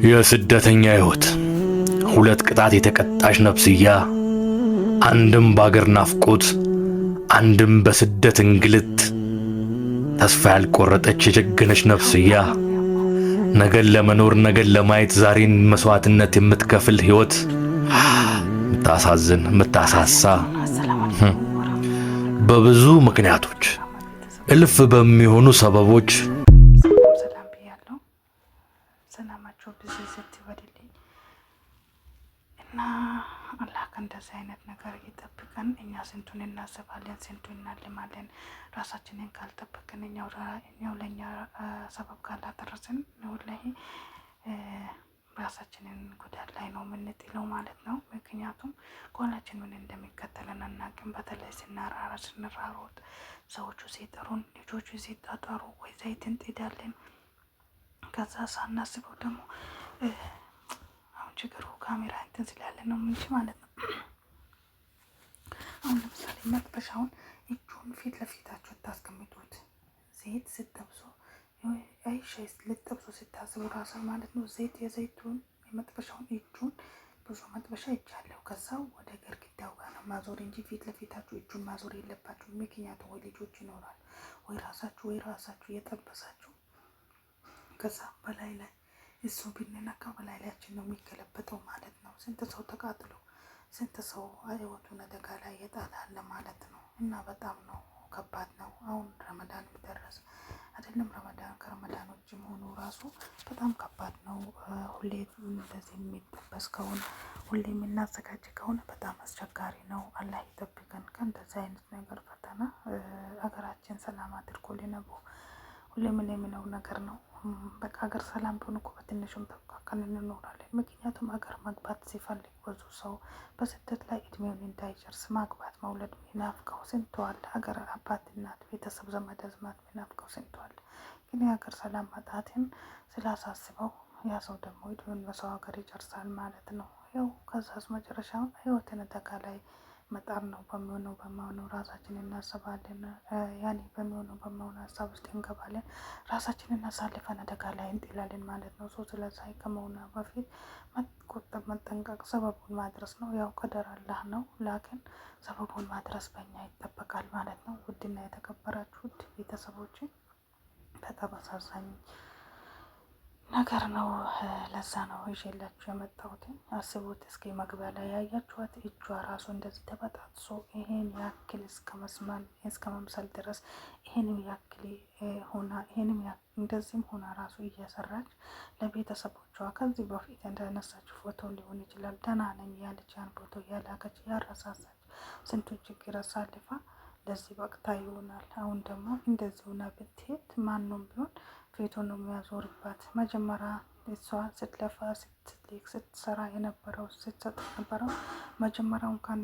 የስደተኛ ሕይወት ሁለት ቅጣት የተቀጣች ነፍስያ፣ አንድም በአገር ናፍቆት፣ አንድም በስደት እንግልት፣ ተስፋ ያልቆረጠች የጀገነች ነፍስያ፣ ነገን ለመኖር ነገን ለማየት ዛሬን መስዋዕትነት የምትከፍል ሕይወት፣ የምታሳዝን የምታሳሳ፣ በብዙ ምክንያቶች እልፍ በሚሆኑ ሰበቦች። ሰላም ሰላም ብያለሁ። ሰላማችሁ ብዝት ይበልልኝ እና አላህ ከእንደዚህ አይነት ነገር ይጠብቀን። እኛ ስንቱን እናስባለን፣ ስንቱን እናልማለን። ራሳችንን ካልጠበቅን እኛው ለእኛ ሰበብ ካላደረስን ወላሂ ራሳችንን ጉዳት ላይ ነው የምንጥለው ማለት ነው። ምክንያቱም ከኋላችን ምን እንደሚከተለን አናውቅም። በተለይ ስናራራ ስንራሮጥ፣ ሰዎቹ ሲጠሩን፣ ልጆቹ ሲጣጠሩ ወይ ዘይት እንጥዳለን። ከዛ ሳናስበው ደግሞ አሁን ችግሩ ካሜራ እንትን ስላለ ነው እንጂ ማለት ነው። አሁን ለምሳሌ መጥበሻውን እጁን ፊት ለፊታችሁ ታስቀምጡት። ዘይት ስትጠብሱ አይ ሻይ ልጠብሱ ስታስቡ ራሱ ማለት ነው። ዘይት የዘይቱን የመጥበሻውን እጁን ብዙ መጥበሻ እጅ አለው። ከዛው ወደ ግርግዳው ጋር ነው ማዞር እንጂ ፊት ለፊታችሁ እጁን ማዞር የለባችሁ። ምክንያቱም ወይ ልጆች ይኖራሉ ወይ ራሳችሁ እየጠበሳችሁ ከዛ በላይ ላይ እሱ ብንነካ በላይ ላያችን ነው የሚገለበጠው ማለት ነው። ስንት ሰው ተቃጥሎ ስንት ሰው ህይወቱን አደጋ ላይ የጣላለ ማለት ነው። እና በጣም ነው ከባድ ነው። አሁን ረመዳን ደረሰ አይደለም? ረመዳን ከረመዳን ውጭ መሆኑ ራሱ በጣም ከባድ ነው። ሁሌ እንደዚህ የሚጠበስ ከሆነ፣ ሁሌ የምናዘጋጅ ከሆነ በጣም አስቸጋሪ ነው። አላህ ይጠብቀን ከእንደዚህ አይነት ነገር ፈተና። ሀገራችን ሰላም አድርጎልን ሁሌ ምን የምለው ነገር ነው። በቃ ሀገር ሰላም ቢሆን እኮ በትንሹም ተብቃቅተን እንኖራለን። ምክንያቱም ሀገር መግባት ሲፈልግ ብዙ ሰው በስደት ላይ እድሜውን እንዳይጨርስ ማግባት መውለድ ሚናፍቀው ስንቱ አለ። ሀገር አባት፣ እናት፣ ቤተሰብ፣ ዘመድ አዝማድ ሚናፍቀው ስንቱ አለ። ግን የሀገር ሰላም ማጣትን ስላሳስበው ያ ሰው ደግሞ እድሜውን በሰው ሀገር ይጨርሳል ማለት ነው። ያው ከዛስ መጨረሻውን ህይወትን አደጋ ላይ መጣር ነው። በሚሆነው በማይሆነው ራሳችንን እናስባለን። ያኔ በሚሆነው በማይሆነው ሀሳብ ውስጥ እንገባለን። ራሳችንን አሳልፈን አደጋ ላይ እንጥላለን ማለት ነው። So ስለዛ ከመሆኑ በፊት መቆጠብ፣ መጠንቀቅ፣ ሰበቡን ማድረስ ነው። ያው ቀደር አላህ ነው። ላኪን ሰበቡን ማድረስ በእኛ ይጠበቃል ማለት ነው። ውድና የተከበራችሁ ውድ ቤተሰቦችን በጣም አሳዛኝ ነገር ነው። ለዛ ነው ይዤላችሁ የመጣሁት። አስቡት እስኪ መግቢያ ላይ ያያችኋት እጇ ራሱ እንደዚህ ተበጣጥሶ ይሄን ያክል እስከ መምሰል ድረስ ይሄንም ያክል ሆና ይሄንም እንደዚህም ሆና ራሱ እየሰራች ለቤተሰቦቿ ከዚህ በፊት እንደነሳችው ፎቶ ሊሆን ይችላል ደህና ነኝ ያለች ያን ፎቶ እያላከች ያረሳሳች ስንቱን ችግር አሳልፋ ለዚህ በቅታ ይሆናል። አሁን ደግሞ እንደዚህ ሆና ብትሄድ ማንም ቢሆን ፊቱን ነው የሚያዞርባት። መጀመሪያ እሷ ስትለፋ ስትልክ ስትሰራ የነበረው ስትሰጥ የነበረው መጀመሪያው እንኳን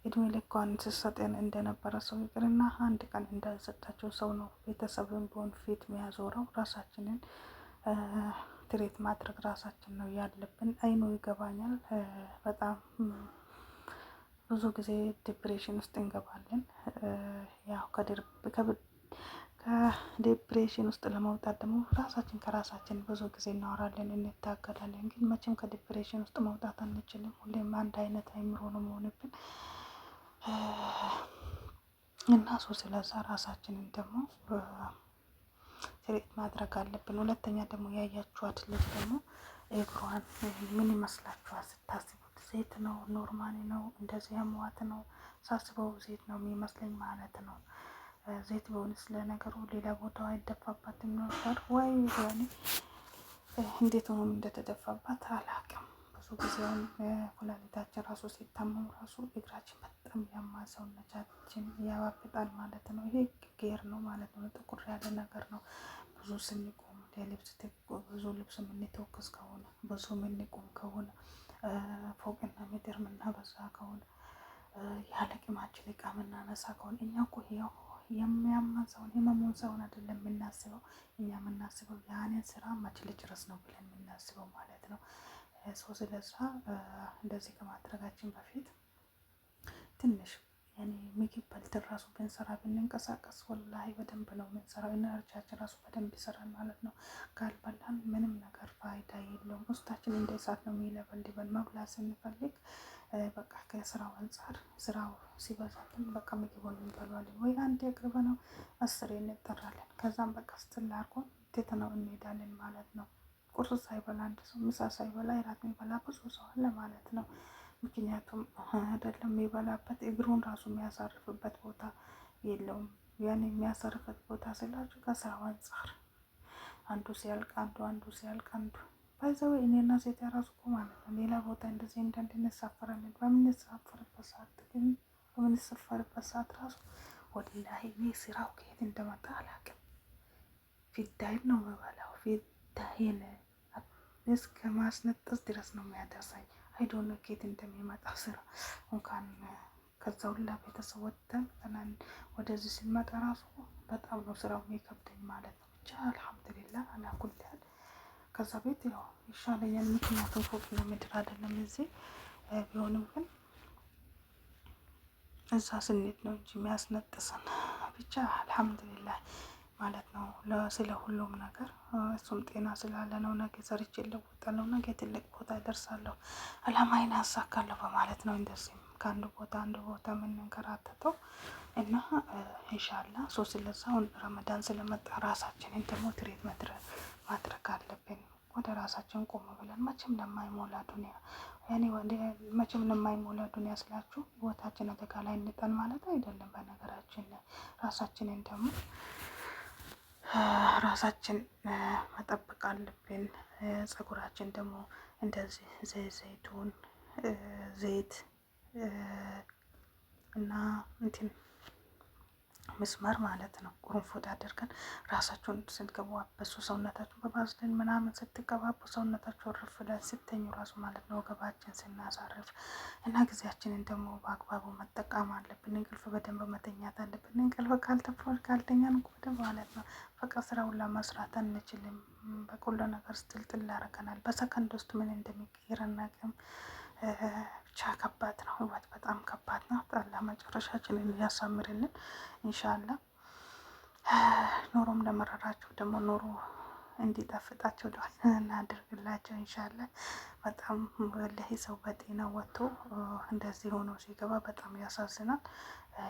እድሜ ልኳን ስትሰጠን እንደነበረ ሰው ይቅርና አንድ ቀን እንዳልሰጣቸው ሰው ነው ቤተሰብን ቢሆን ፊት የሚያዞረው። ራሳችንን treat ማድረግ ራሳችን ነው ያለብን። አይኑ ይገባኛል። በጣም ብዙ ጊዜ depression ውስጥ እንገባለን። ያው ከ depression ውስጥ ለመውጣት ደግሞ ራሳችን ከራሳችን ብዙ ጊዜ እናወራለን፣ እንታገላለን። ግን መቼም ከ depression ውስጥ መውጣት አንችልም። ሁሌም አንድ አይነት አይምሮ ነው መሆንብን እና so ስለዛ ራሳችንን ደግሞ treat ማድረግ አለብን። ሁለተኛ ደግሞ ያያችኋት ልጅ ደግሞ እግሯን ምን ይመስላችኋል ስታስቡት? ዘይት ነው? Normally ነው? እንደዚህ ያመዋት ነው? ሳስበው ዘይት ነው የሚመስለኝ ማለት ነው። ዘይት ቢሆንስ ለነገሩ ሌላ ቦታው አይደፋባትም ነበር ወይ? ያኔ እንዴት ሆኖም እንደተደፋባት አላውቅም። ብዙ ጊዜውን ኩላሊታችን ራሱ ሲታመም ራሱ እግራችን በጣም ያማ ሰውነታችን ያባብጣል ማለት ነው። ይሄ ጌር ነው ማለት ነው። ጥቁር ያለ ነገር ነው። ብዙ ስንቆም ለልብስ ብዙ ልብስ የምንተወክስ ከሆነ፣ ብዙ የምንቆም ከሆነ፣ ፎቅና ምድር የምናበዛ ከሆነ፣ ያለ አቅማችን እቃ የምናነሳ ከሆነ፣ እኛ እኮ ያው የሚያመን ሰውን ህመሙን ሰውን አይደለም የምናስበው። እኛ የምናስበው ያንን ስራ መች ልጨርስ ነው ብለን የምናስበው ማለት ነው። So ስለዛ እንደዚህ ከማድረጋችን በፊት ትንሽ ያኔ ምግብ በልተን ራሱ ብንሰራ ብንንቀሳቀስ ወላሂ በደንብ ነው የምንሰራው። energy ያችን ራሱ በደንብ ይሰራል ማለት ነው። ካልበላን ምንም ነገር ፋይዳ የለውም። ውስጣችን እንደ እሳት ነው የሚለበልበን። መብላት ስንፈልግ በቃ ከስራው አንጻር ስራው ሲበዛብን በቃ ምግቡን እንበላዋለን ወይ አንድ ቅርብ ነው 10 እንጠራለን። ከዛም በቃ ስትላርጎን ትተነው እንሄዳለን ማለት ነው። ቁርስ ሳይበላ አንድ ሰው፣ ምሳ ሳይበላ እራት የሚበላ ብዙ ሰው አለ ማለት ነው። ምክንያቱም አይደለም የሚበላበት እግሩን ራሱ የሚያሳርፍበት ቦታ የለውም። ያን የሚያሳርፍበት ቦታ ስላችሁ ከስራው አንጻር አንዱ ሲያልቅ አንዱ፣ አንዱ ሲያልቅ አንዱ፣ by the way እኔና ሴት የራሱ እኮ ማለት ነው ሌላ ቦታ እንደዚህ እንዳንድ እንሳፈራለን። በምንሳፈርበት ሰዓት ግን በምንሰፈርበት ሰዓት ራሱ ወላሂ እኔ ስራው ከየት እንደመጣ አላውቅም። ፊዳይን ነው የምበላው። ፊዳይን እስከ ማስነጠስ ድረስ ነው የሚያደርሰኝ። I don't know ከየት እንደሚመጣ ስራ። እንኳን ከዛ ሁላ ቤተሰብ ወጥተን ወደዚህ ስንመጣ ራሱ በጣም ነው ስራው የሚከብደኝ ማለት ነው። ብቻ አልሐምዱሊላህ አላ ኩል ሐል ከዛ ቤት ያው ይሻለኛል። ምክንያቱም ፎቅና ምድር አይደለም እዚህ ቢሆንም ግን እዛ ስንሄድ ነው እንጂ የሚያስነጥሰን። ብቻ አልሐምዱሊላህ ማለት ነው ስለ ሁሉም ነገር። እሱም ጤና ስላለ ነው። ነገ ሰርቼ እለወጣለሁ፣ ነገ ትልቅ ቦታ እደርሳለሁ፣ አላማዬን አሳካለሁ በማለት ነው እንደዚህም ከአንድ ቦታ አንድ ቦታ የምንንከራተተው። እና ኢንሻአላህ so ስለዛ አሁን ረመዳን ስለመጣ ራሳችንን ደግሞ treat ማድረግ አለብን። ወደ ራሳችን ቆም ብለን መቼም ለማይሞላ ዱንያ፣ ያኔ መቼም ለማይሞላ ዱንያ ስላችሁ ህይወታችን አደጋ ላይ እንጠን ማለት አይደለም። በነገራችን ላይ ራሳችንን ደግሞ ራሳችን መጠበቅ አለብን። ጸጉራችን ደግሞ እንደዚህ ዘይት ዘይቱን ዘይት እና እንትን ምስማር ማለት ነው። ቁርንፉድ አድርገን ራሳችሁን ስትገቡ ሰውነታችሁን በቫዝሊን ምናምን ስትቀባቡ ሰውነታችሁ እርፍ ብለን ስተኙ ራሱ ማለት ነው ወገባችን ስናሳርፍ እና ጊዜያችንን ደግሞ በአግባቡ መጠቀም አለብን። እንቅልፍ በደንብ መተኛት አለብን። እንቅልፍ ካልተኛን በደንብ ማለት ነው በቃ ስራውን ለመስራት አንችልም። በቁሎ ነገር ስትልጥል ያደርገናል። በሰከንድ ውስጥ ምን እንደሚቀየር አናውቅም። ብቻ ከባድ ነው። ህይወት በጣም ከባድ ነው። አላህ መጨረሻችንን ያሳምርልን ኢንሻአላህ። ኑሮም ለመረራቸው ደግሞ ኑሮ እንዲጣፍጣቸው ዱዓ እናደርግላቸው ኢንሻአላህ። በጣም ወላሂ ሰው በጤና ወጥቶ እንደዚህ ሆኖ ሲገባ በጣም ያሳዝናል።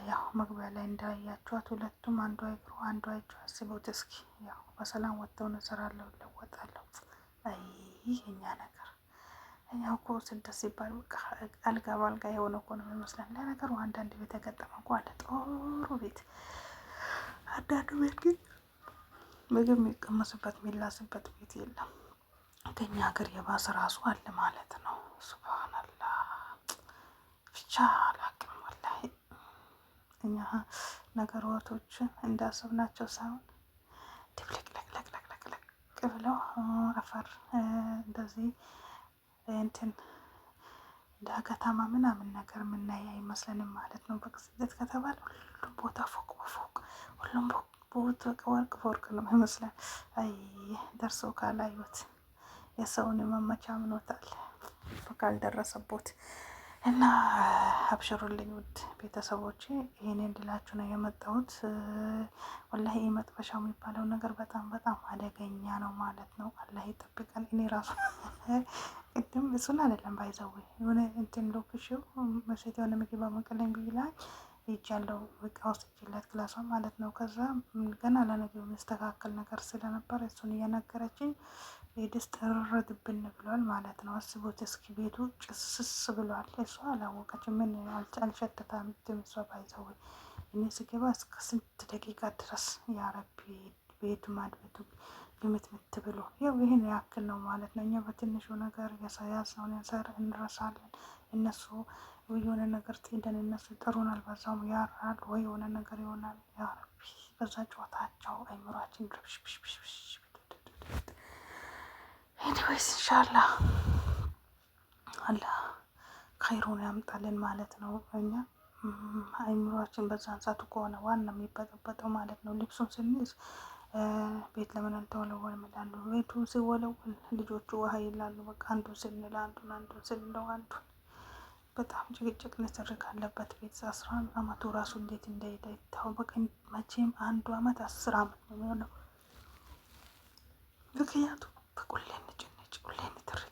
ያው መግቢያ ላይ እንዳያችኋት ሁለቱም አንዷ እግሩ አንዷ እጇ፣ አስቡት እስኪ። ያው በሰላም ወጥተው ነው እሰራለሁ እለወጣለሁ። አይ የኛ ነገር፣ እኛ እኮ ስደት ሲባል በቃ አልጋ በአልጋ የሆነ እኮ ነው የሚመስለን። ለነገሩ አንዳንድ ቤት የገጠመ እኮ አለ ጥሩ ቤት። አንዳንዱ ቤት ግን ምግብ የሚቀመስበት የሚላስበት ቤት የለም። ከኛ ሀገር የባሰ ራሱ አለ ማለት ነው። ሱብሃንአላህ፣ ብቻ አላቅም ወላሂ፣ እኛ ነገሮችን እንዳሰብናቸው ሳይሆን ድብልቅልቅልቅልቅ ብለው አፈር እንደዚህ እንትን እንደ ከተማ ምናምን ነገር የምናይ አይመስለንም ማለት ነው። በቃ ስደት ከተባለ ሁሉም ቦታ ፎቅ በፎቅ፣ ሁሉም ቦታ ወርቅ በወርቅ ነው ይመስላል። አይ ደርሰው ካላዩት የሰውን መመቻ ምኖታል ካልደረሰቦት። እና አብሽሩልኝ ውድ ቤተሰቦቼ፣ ይሄን እንድላችሁ ነው የመጣሁት። ወላሂ መጥበሻው የሚባለው ነገር በጣም በጣም አደገኛ ነው ማለት ነው። አላህ ይጠብቀን። እኔ ራሱ ቅድም እሱን አይደለም by the way የሆነ እንትን ሎክሽው መሴት የሆነ ምግብ አሞቅልኝ ብላኝ ሄጃለሁ። እቃ ወስጄላት ክላሷ ማለት ነው። ከዛ ገና ለነገው የሚስተካከል ነገር ስለነበር እሱን እየነገረችኝ ድስት እርድብን ብሏል ማለት ነው። አስቡት እስኪ ቤቱ ጭስስ ብሏል። እሷ አላወቀችም፣ ምን አልሸተታም። እሷ by the way እኔ ስገባ እስከ ስንት ደቂቃ ድረስ ያረቢ ቤቱ ማድቤቱ ግምትምት ብሎ ያው ይህን ያክል ነው ማለት ነው። እኛ በትንሹ ነገር ያስነውን እንረሳለን። እነሱ የሆነ ነገር ጥደን እነሱ ይጠሩናል፣ በዛውም ያራል ወይ የሆነ ነገር ይሆናል። ያረቢ በዛ ጨዋታቸው አይምሯችን ርብሽብሽብሽ። Anyways ኢንሻላህ አላህ ኸይሩን ያምጣልን ማለት ነው። እኛ አይምሯችን በዛን ሰዓት ከሆነ ዋና የሚበጠበጠው ማለት ነው። ልብሱን ስንይዝ ቤት ለምን አልተወለወለም ይላሉ። ቤቱ ሲወለወል ልጆቹ ውሃ ይላሉ። በቃ አንዱን ስንል አንዱን፣ አንዱን ስንለው አንዱን፣ በጣም ጭቅጭቅ ንትርክ አለበት ቤት። 10 አመቱ ራሱ እንዴት እንደሄደ ይታወቅ። መቼም አንዱ አመት 10 አመት ነው የሚሆነው። ምክንያቱም በቁሌ ንጭንጭ፣ ሁሌ ንትርክ።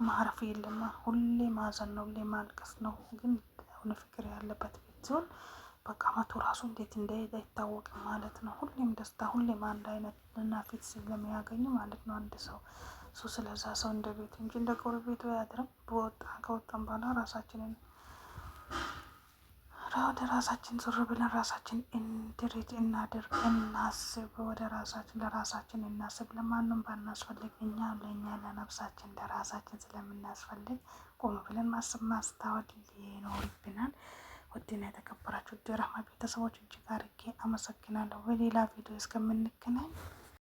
ማረፍ የለም። ሁሌ ማዘን ነው፣ ሁሌ ማልቀስ ነው። ግን የሆነ ፍቅር ያለበት ቤት ሲሆን በቃ መቶ ራሱ እንዴት እንደሄደ አይታወቅም ማለት ነው። ሁሌም ደስታ፣ ሁሌም አንድ አይነት እና ፊት ስለሚያገኙ ማለት ነው አንድ ሰው እሱ ስለዛ ሰው እንደ ቤቱ እንጂ እንደ ጎረቤቱ አያድርም። በወጣ ከወጣን በኋላ ራሳችንን ወደ ራሳችን ዞር ብለን ራሳችን እንድሪት እናድርግ፣ እናስብ። ወደ ራሳችን ለራሳችን እናስብ። ለማንም ባናስፈልግ እኛ ለእኛ ለነፍሳችን ለራሳችን ስለምናስፈልግ ቆም ብለን ማሰብ ማስታወል ይኖርብናል። ውድና የተከበራችሁ ድራማ ቤተሰቦች እጅግ አርጌ አመሰግናለሁ። በሌላ ቪዲዮ እስከምንገናኝ።